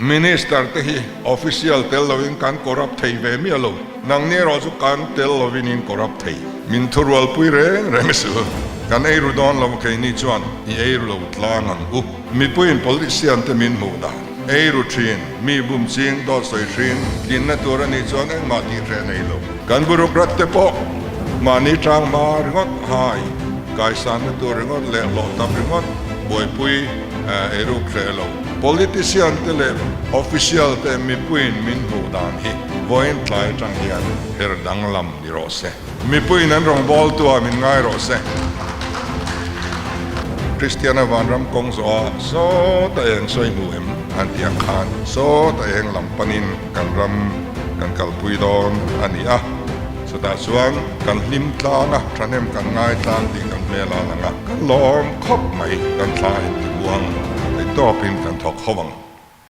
Minister te hi official tel lovin kan corrupt thei ve miah lo. Nangni erawh chu kan tel lovin in corrupt thei. Min thurualpui reng reng sil. Kan ei ru dawn lo keini chuan i ei ru lo tlang ang u. Mipuiin politician te min hmuh dan. Ei ru thin, mi bum ching, dawt sawi hrin, tlinna tur a nih chuan engmah tih hreh nei lo. Kan bureaucrat te pawh mahni tang hma ringawt hai, kaisanna tur ringawt leh hlawh tam ringawt buaipui eiruk hreh lo. Politician te leh official te mipuiin min hmuh dan hi vawiin tlai atang hian her danglam ni rawh se. Mipuiin an rawngbawltu ah min ngai rawh se. Kristiana vanram kawng zawh ah sawta eng sawi hmu em an tih ang khan sawta eng lam panin kan ram kan kalpui dawn a ni a. Chutah chuan kan hlim tlang a, thahnem kan ngai tlang tih kan hmel a lang a, kan lawm khawp mai, kan thla inti buang thei tawpin kan thawk ho ang.